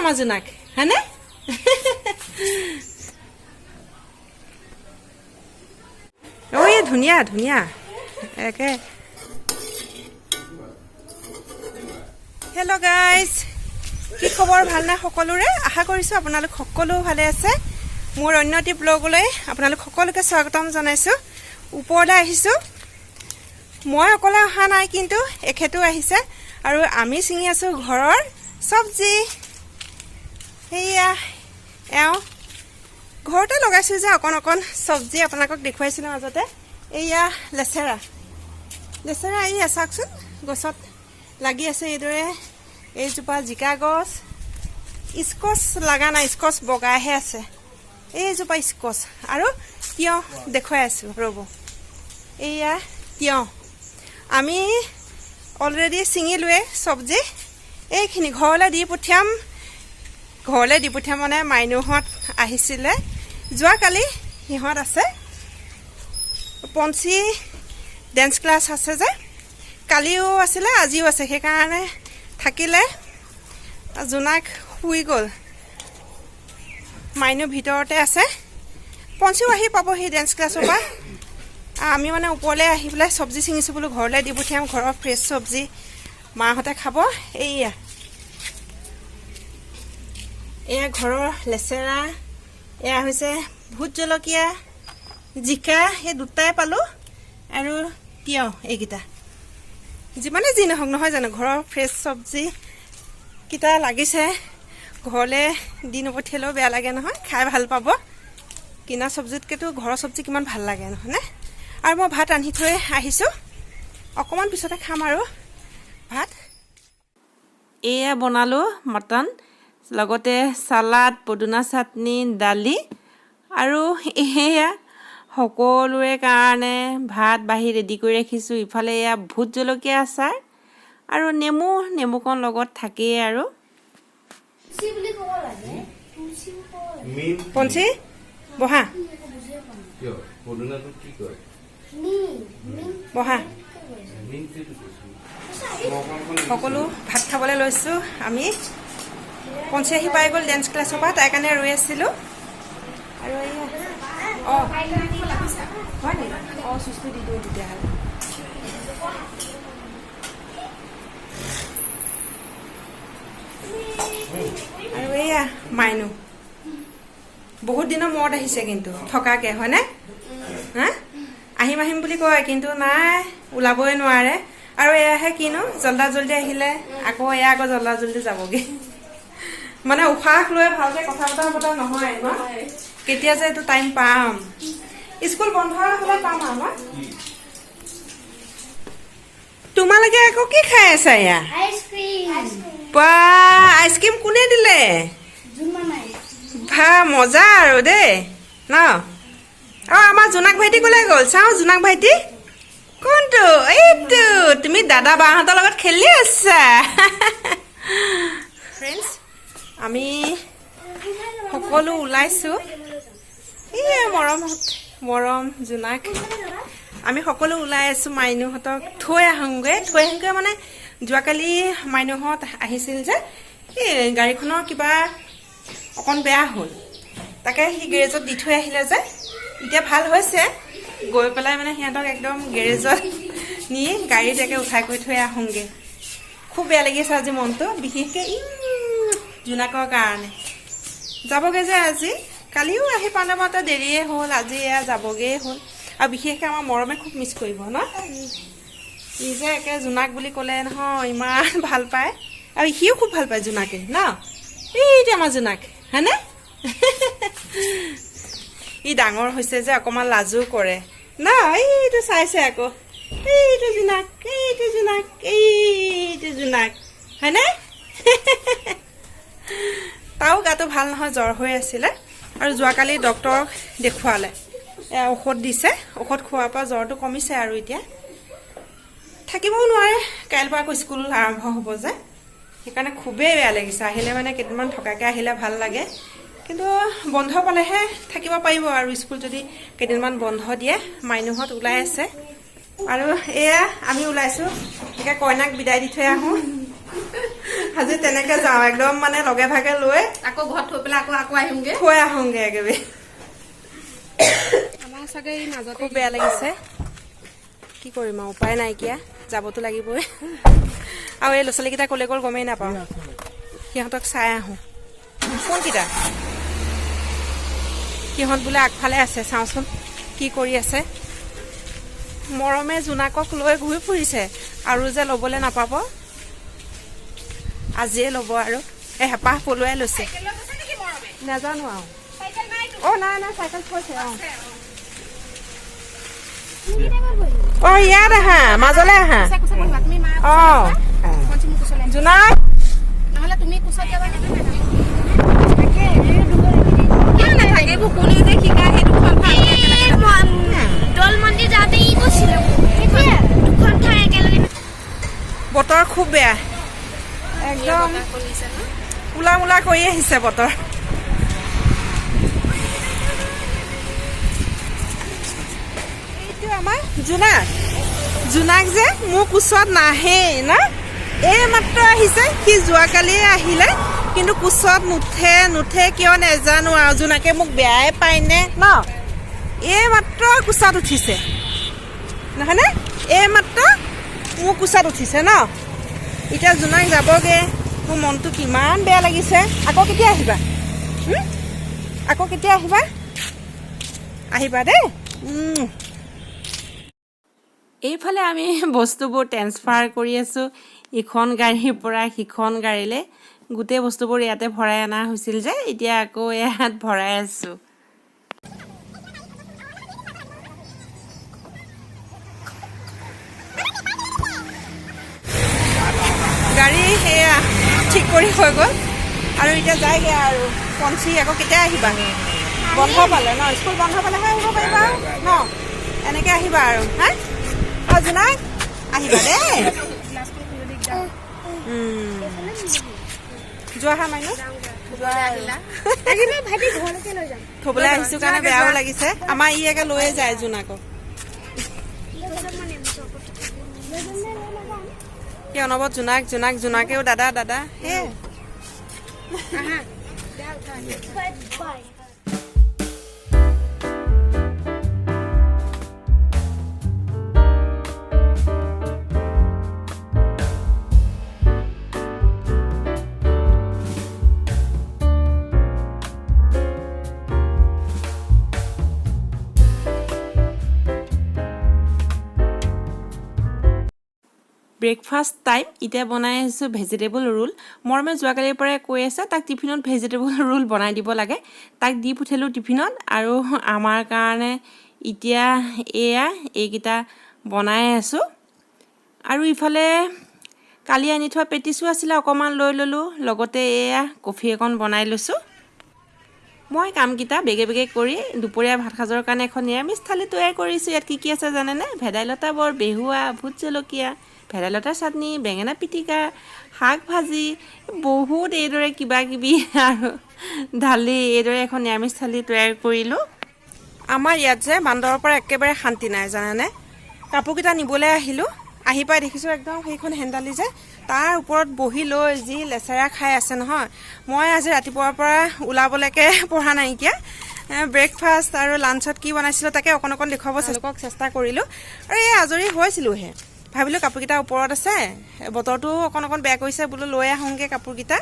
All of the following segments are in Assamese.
আমাৰ জোনাক, হয়নে? ঐ, ধুনীয়া ধুনীয়া একে। হেল্ল' গাইজ, কি খবৰ? ভালনে সকলোৰে? আশা কৰিছোঁ আপোনালোক সকলো ভালে আছে। মোৰ অন্য এটি ব্লগলৈ আপোনালোক সকলোকে স্বাগতম জনাইছোঁ। ওপৰলৈ আহিছোঁ। মই অকলে অহা নাই কিন্তু, এখেতো আহিছে আৰু আমি ছিঙি আছোঁ ঘৰৰ চব্জি। সেয়া এওঁ ঘৰতে লগাইছোঁ যে অকণ অকণ চব্জি, আপোনালোকক দেখুৱাইছিলোঁ মাজতে। এইয়া লেচেৰা, লেচেৰা এইয়া চাওকচোন, গছত লাগি আছে এইদৰে। এইজোপা জিকা গছ, স্কচ লগা নাই, স্কচ বগাইহে আছে। এইজোপা স্কচ আৰু তিয়ঁহ দেখুৱাই আছোঁ, ৰ'ব। এইয়া তিয়ঁহ, আমি অলৰেডি ছিঙিলোৱে চব্জি। এইখিনি ঘৰলৈ দি পঠিয়াম। ঘৰলৈ দি পঠিয়াম মানে মাইনুহঁত আহিছিলে যোৱাকালি, সিহঁত আছে। পঞ্চী ডেন্স ক্লাছ আছে যে, কালিও আছিলে, আজিও আছে, সেইকাৰণে থাকিলে। জোনাক শুই গ'ল, মাইনু ভিতৰতে আছে। পঞ্চীও আহি পাবহি ডেন্স ক্লাছৰ পৰা। আমি মানে ওপৰলৈ আহি পেলাই চব্জি ছিঙিছোঁ বোলো, ঘৰলৈ দি পঠিয়াম। ঘৰৰ ফ্ৰেছ চব্জি মাহঁতে খাব। এইয়া এয়া ঘৰৰ লেচেৰা, এয়া হৈছে ভোট জলকীয়া, জিকা, সেই দুটাই পালোঁ আৰু তিয়ঁহ এইকেইটা। যিমানে যি নহওক, নহয় জানো, ঘৰৰ ফ্ৰেছ চব্জি কেইটা লাগিছে, ঘৰলৈ দি নপঠিয়ালেও বেয়া লাগে নহয়। খাই ভাল পাব। কিনা চব্জিতকৈতো ঘৰৰ চব্জি কিমান ভাল লাগে, নহয়নে? আৰু মই ভাত ৰান্ধি থৈ আহিছোঁ, অকণমান পিছতে খাম আৰু ভাত। এয়া বনালোঁ মটন, লগতে চালাড, পদুনা চাটনি, দালি আৰু এয়া সকলোৰে কাৰণে ভাত বাঢ়ি ৰেডি কৰি ৰাখিছোঁ। ইফালে এয়া ভোট জলকীয়া আচাৰ আৰু নেমু, নেমুকণ লগত থাকেই আৰু। তুলসী বুলি ক'ব লাগে, তুলসী বুলি ক'ব লাগে। মিন। পঞ্চী, বহা। বুজিয়ে পোৱা নাই। কিয়, পদুনাটো কি কয়? নিম, নিম। বহা। মিনটো কৈছো। সকলো ভাত খাবলৈ লৈছোঁ আমি। পঞ্চী আহি পাই গ'ল ডেন্স ক্লাছৰ পৰা, তাইৰ কাৰণে ৰৈ আছিলোঁ। আৰু এয়া, অঁ, হয় নেকি? অঁ, চুইচটো দি দিওঁ তেতিয়াহ'লে। আৰু এয়া মাইনু, বহুত দিনৰ মূৰত আহিছে কিন্তু থকাকে, হয়নে? হা, আহিম আহিম বুলি কয় কিন্তু নাই, ওলাবই নোৱাৰে। আৰু এয়াহে কিনো জল্দা জল্দি আহিলে, আকৌ এয়া আকৌ জল্দা জল্দি যাবগৈ। মানে উশাহ লৈ ভালকে কথা বতৰা পতা নহয় ন। কেতিয়া যে এইটো টাইম পাম, স্কুল বন্ধ হ'লে পাম আৰু ন। তোমালোকে আকৌ কি খাই আছা এয়া? আইচক্ৰীম। বা, আইচক্ৰীম কোনে দিলে? জুমা নাই। ভা, মজা আৰু দেই ন। অঁ, আমাৰ জোনাক ভাইটি ক'লৈ গ'ল? চাওঁ, জোনাক ভাইটি কোনটো? এইটো তুমি দাদা বাহঁতৰ লগত খেলি আছা। ফ্ৰেণ্ডছ, আমি সকলো ওলাইছোঁ। এই মৰমহঁত, মৰম, জোনাক, আমি সকলো ওলাই আছোঁ। মাইনুহঁতক থৈ আহোঁগৈ। থৈ আহোঁগৈ মানে যোৱাকালি মাইনুহঁত আহিছিল যে, এই গাড়ীখনৰ কিবা অকণ বেয়া হ'ল, তাকে সি গেৰেজত দি থৈ আহিলে যে, এতিয়া ভাল হৈছে। গৈ পেলাই মানে সিহঁতক একদম গেৰেজত নি গাড়ীত একে উঠাই কৰি থৈ আহোঁগৈ। খুব বেয়া লাগি আছে আজি মনটো, বিশেষকৈ জোনাকৰ কাৰণে। যাবগৈ যে আজি, কালিও আহি পাওঁতে পাওঁতে দেৰিয়ে হ'ল, আজি এয়া যাবগৈয়ে হ'ল। আৰু বিশেষকৈ আমাৰ মৰমে খুব মিছ কৰিব ন। নিজে একে জোনাক বুলি ক'লে নহয় ইমান ভাল পায় আৰু সিও খুব ভাল পায় জোনাকে ন। এইটো আমাৰ জোনাক, হয়নে? ই ডাঙৰ হৈছে যে, অকণমান লাজো কৰে ন। এইটো চাইছে আকৌ, এইটো জোনাক, এইটো জোনাক, এইটো জোনাক, হয়নে? তাৰো গাটো ভাল নহয়, জ্বৰ হৈ আছিলে আৰু যোৱাকালি ডক্তৰক দেখুৱালে। এয়া ঔষধ দিছে, ঔষধ খোৱাৰ পৰা জ্বৰটো কমিছে। আৰু এতিয়া থাকিবও নোৱাৰে, কাইলৈৰ পৰা আকৌ স্কুল আৰম্ভ হ'ব যে, সেইকাৰণে খুবেই বেয়া লাগিছে। আহিলে মানে কেইদিনমান থকাকৈ আহিলে ভাল লাগে, কিন্তু বন্ধ পালেহে থাকিব পাৰিব আৰু স্কুল যদি কেইদিনমান বন্ধ দিয়ে। মাইনুহঁত ওলাই আছে আৰু এয়া আমি ওলাইছোঁ। এতিয়া কইনাক বিদায় দি থৈ আহোঁ। আজি তেনেকে যাওঁ একদম, মানে লগে ভাগে লৈ আকৌ ঘৰত থৈ পেলাই আকৌ আকৌ আহিমগে। থৈ আহোঁগে একেবাৰে। আমাৰ চাগে এই মাজতে। খুব বেয়া লাগিছে, কি কৰিম আৰু, উপায় নাইকিয়া, যাবতো লাগিবই। আৰু এই ল'ৰা ছোৱালীকেইটা ক'লে গ'ল গমেই নাপাওঁ, সিহঁতক চাই আহোঁ। কোনকেইটা সিহঁত বোলে আগফালে আছে, চাওঁচোন কি কৰি আছে। মৰমে জোনাকক লৈ ঘূৰি ফুৰিছে আৰু যে ল'বলৈ নাপাব, আজিয়ে ল'ব আৰু এই হেঁপাহ পলুৱাই লৈছে। নাজানো আৰু। অ' নাই নাই, চাইকেল থৈছে। অঁ অ' ইয়াত আহা, মাজলৈ আহা। তুমি মা অঁ জোনাক। নহ'লে তুমি কোচত যাবা নেকি? কিয় নাথাকে? এইবোৰ কোনে যে শিকায় সেই দুখন ঠাই একেলগে। দৌল মন্দিৰ যাওঁতে ই কৈছিলে, সেইটোৱে দুখন ঠাই একেলগে। বতৰ খুব বেয়া, একদম কোলা মোলা কৰি আহিছে বতৰ। এইটো আমাৰ জোনাক। জোনাক যে মোৰ কোচত নাহেই না, এই মাত্ৰ আহিছে। সি যোৱাকালিয়ে আহিলে, কিন্তু কোচত নুঠে। নুঠে কিয় নেজানো আৰু, জোনাকে মোক বেয়াই পায়নে ন? এই মাত্ৰ কোচত উঠিছে, নহয়নে? এই মাত্ৰ মোৰ কোচত উঠিছে ন। এতিয়া জোনাক যাবগৈ, মোৰ মনটো কিমান বেয়া লাগিছে। আকৌ কেতিয়া আহিবা? আকৌ কেতিয়া আহিবা? আহিবা দেই। এইফালে আমি বস্তুবোৰ ট্ৰেন্সফাৰ কৰি আছোঁ ইখন গাড়ীৰ পৰা সিখন গাড়ীলৈ। গোটেই বস্তুবোৰ ইয়াতে ভৰাই অনা হৈছিল যে, এতিয়া আকৌ ইয়াত ভৰাই আছোঁ। গাড়ী সেয়া ঠিক কৰি হৈ গ'ল আৰু এতিয়া যায়গৈ আৰু। পঞ্চী, আকৌ কেতিয়া আহিবা? বন্ধ পালে ন, স্কুল বন্ধ পালেহে আহিব পাৰিবা আৰু ন। এনেকৈ আহিবা আৰু। হা অ' জোনাক, আহিবা দেই। যোৱা হা মাইনু, যোৱা আৰু। আজি মই ভাইটি ঘৰলৈকে লৈ যাম। থ'বলৈ আহিছোঁ কাৰণে বেয়াও লাগিছে। আমাৰ ই একে লৈয়ে যায় জোনাকক। লৈ যাম মানে আমি চবত লৈ যাম নে লৈ নাযাম? কি অনবৰত জোনাক জোনাক, জোনাকেও দাদা দাদা হে। Bye bye. Breakfast time. এতিয়া বনাই আছোঁ ভেজিটেবল ৰোল। মৰমে যোৱাকালিৰ পৰাই কৈ আছে, তাক টিফিনত ভেজিটেবল ৰোল বনাই দিব লাগে। তাক দি পঠিয়ালোঁ টিফিনত আৰু আমাৰ কাৰণে এতিয়া এয়া এইকেইটা বনাই আছোঁ। আৰু ইফালে কালি আনি থোৱা পেটিছো আছিলে, অকণমান লৈ ল'লোঁ, লগতে এয়া কফি অকণ বনাই লৈছোঁ। মই কামকেইটা বেগে বেগে কৰি দুপৰীয়া ভাত সাজৰ কাৰণে এখন নিৰামিষ থালি তৈয়াৰ কৰিছোঁ। ইয়াত কি কি আছে জানেনে? ভেদাইলতা বৰ, বেহুৱা, ভোট জলকীয়া, ভেদাইলতাৰ চাটনি, বেঙেনা পিটিকা, শাক ভাজি, বহুত এইদৰে কিবা কিবি আৰু দালি, এইদৰে এখন নিৰামিষ থালি তৈয়াৰ কৰিলোঁ। আমাৰ ইয়াত যে বান্দৰৰ পৰা একেবাৰে শান্তি নাই জানেনে? কাপোৰকেইটা নিবলৈ আহিলোঁ, আহি পাই দেখিছোঁ একদম সেইখন হেন্দালি যে, তাৰ ওপৰত বহি লৈ যি লেচেৰা খাই আছে নহয়। মই আজি ৰাতিপুৱাৰ পৰা ওলাবলৈকে পৰা নাইকিয়া। ব্ৰেকফাষ্ট আৰু লাঞ্চত কি বনাইছিলোঁ তাকে অকণ অকণ দেখুৱাব চেষ্টা কৰিলোঁ আৰু এই আজৰি হৈছিলোঁহে। ভাবিলোঁ কাপোৰকেইটা ওপৰত আছে, বতৰটো অকণ অকণ বেয়া কৰিছে, বোলো লৈ আহোঁগৈ কাপোৰকেইটা।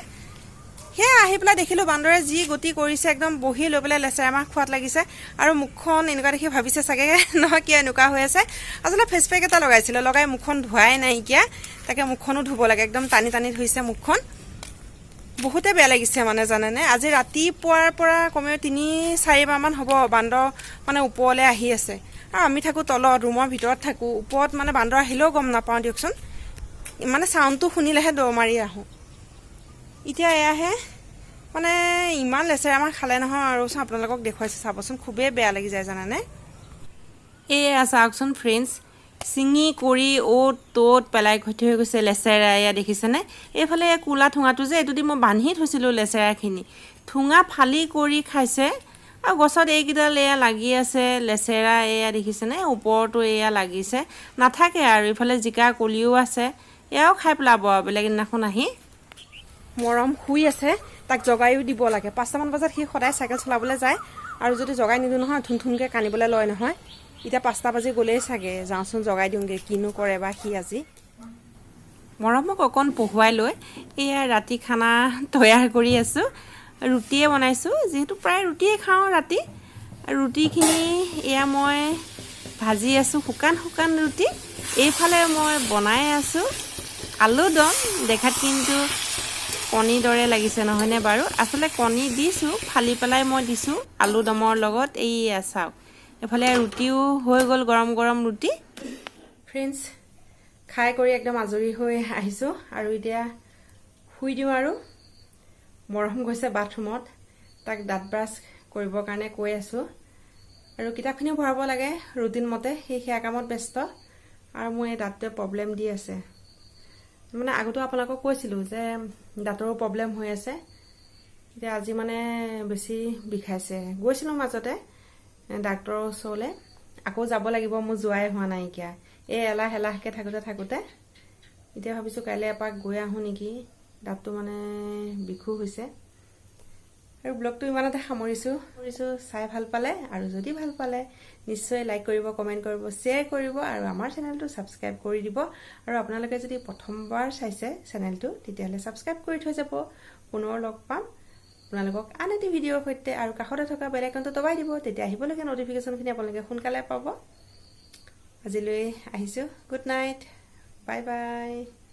সেয়া আহি পেলাই দেখিলোঁ বান্দৰে যি গতি কৰিছে, একদম বহি লৈ পেলাই লেচেৰা মাহ খোৱাত লাগিছে। আৰু মুখখন এনেকুৱা দেখি ভাবিছে চাগে নহয় কিয় এনেকুৱা হৈ আছে। আচলতে ফেচ পেক এটা লগাইছিলোঁ, লগাই মুখখন ধোৱাই নাইকিয়া, তাকে মুখখনো ধুব লাগে, একদম টানি টানি ধুইছে মুখখন। বহুতে বেয়া লাগিছে মানে জানেনে? আজি ৰাতিপুৱাৰ পৰা কমেও 3-4 বাৰমান হ'ব বান্দৰ মানে ওপৰলৈ আহি আছে। আৰু আমি থাকোঁ তলত, ৰুমৰ ভিতৰত থাকোঁ, ওপৰত মানে বান্দৰ আহিলেও গম নাপাওঁ দিয়কচোন, মানে চাউণ্ডটো শুনিলেহে দৌৰ মাৰি আহোঁ। এতিয়া এয়াহে মানে ইমান লেচেৰা মাহ খালে নহয় আৰু চোন আপোনালোকক দেখুৱাইছোঁ, চাবচোন, খুবেই বেয়া লাগি যায় জানানে? এয়া চাওকচোন ফ্ৰেণ্ডছ, ছিঙি কৰি অ'ত ত'ত পেলাই থৈ গৈছে লেচেৰা। এয়া দেখিছেনে? এইফালে এই ক'লা ঠোঙাটো যে, এইটো দি মই বান্ধি থৈছিলোঁ লেচেৰাখিনি, ঠোঙা ফালি কৰি খাইছে। আৰু গছত এইকেইডাল এয়া লাগি আছে লেচেৰা, এয়া দেখিছেনে? ওপৰতো এয়া লাগিছে, নাথাকে আৰু। ইফালে জিকা কলিও আছে, এয়াও খাই পেলাব আৰু বেলেগ দিনাখন আহি। মৰম শুই আছে, তাক জগায়ো দিব লাগে। 5টামান বজাত সি সদায় চাইকেল চলাবলৈ যায়, আৰু যদি জগাই নিদিওঁ নহয়, থুন থুনকৈ কান্দিবলৈ লয় নহয়। এতিয়া 5টা বাজি গ'লেই চাগে, যাওঁচোন জগাই দিওঁগৈ, কিনো কৰে বা সি আজি। মৰমক অকণ পঢ়ুৱাই লৈ এয়া ৰাতি খানা তৈয়াৰ কৰি আছোঁ। ৰুটিয়ে বনাইছোঁ, যিহেতু প্ৰায় ৰুটিয়ে খাওঁ ৰাতি। আৰু ৰুটিখিনি এয়া মই ভাজি আছোঁ, শুকান শুকান ৰুটি। এইফালে মই বনাই আছোঁ আলু দম। দেখাত কিন্তু কণীৰ দৰে লাগিছে, নহয়নে বাৰু? আচলতে কণী দিছোঁ, ফালি পেলাই মই দিছোঁ আলু দমৰ লগত। এইয়া চাওক, এইফালে ৰুটিও হৈ গ'ল, গৰম গৰম ৰুটি। ফ্ৰেণ্ডছ, খাই কৰি একদম আজৰি হৈ আহিছোঁ আৰু এতিয়া শুই দিওঁ। আৰু মৰম গৈছে বাথৰুমত, তাক দাঁত ব্ৰাছ কৰিবৰ কাৰণে কৈ আছোঁ। আৰু কিতাপখিনিও ভৰাব লাগে ৰুটিন মতে, সেয়া কামত ব্যস্ত। আৰু মোৰ এই দাঁতটোৱে প্ৰব্লেম দি আছে। মানে আগতেও আপোনালোকক কৈছিলোঁ যে দাঁতৰো প্ৰব্লেম হৈ আছে। এতিয়া আজি মানে বেছি বিষাইছে। গৈছিলোঁ মাজতে ডাক্তৰৰ ওচৰলৈ, আকৌ যাব লাগিব। মোৰ যোৱাই হোৱা নাইকিয়া, এই এলাহ এলাহকৈ থাকোঁতে থাকোঁতে। এতিয়া ভাবিছোঁ কাইলৈ এপাক গৈ আহোঁ নেকি, দাঁতটো মানে বিষো হৈছে। আৰু ব্লগটো ইমানতে সামৰিছোঁ কৰিছোঁ। চাই ভাল পালে আৰু যদি ভাল পালে নিশ্চয় লাইক কৰিব, কমেণ্ট কৰিব, শ্বেয়াৰ কৰিব আৰু আমাৰ চেনেলটো ছাবস্ক্ৰাইব কৰি দিব। আৰু আপোনালোকে যদি প্ৰথমবাৰ চাইছে চেনেলটো, তেতিয়াহ'লে ছাবস্ক্ৰাইব কৰি থৈ যাব। পুনৰ লগ পাম আপোনালোকক আন এটি ভিডিঅ'ৰ সৈতে। আৰু কাষতে থকা বেল আইকনটো দবাই দিব, তেতিয়া আহিবলগীয়া ন'টিফিকেশ্যনখিনি আপোনালোকে সোনকালে পাব। আজিলৈ আহিছোঁ। Good night, bye bye.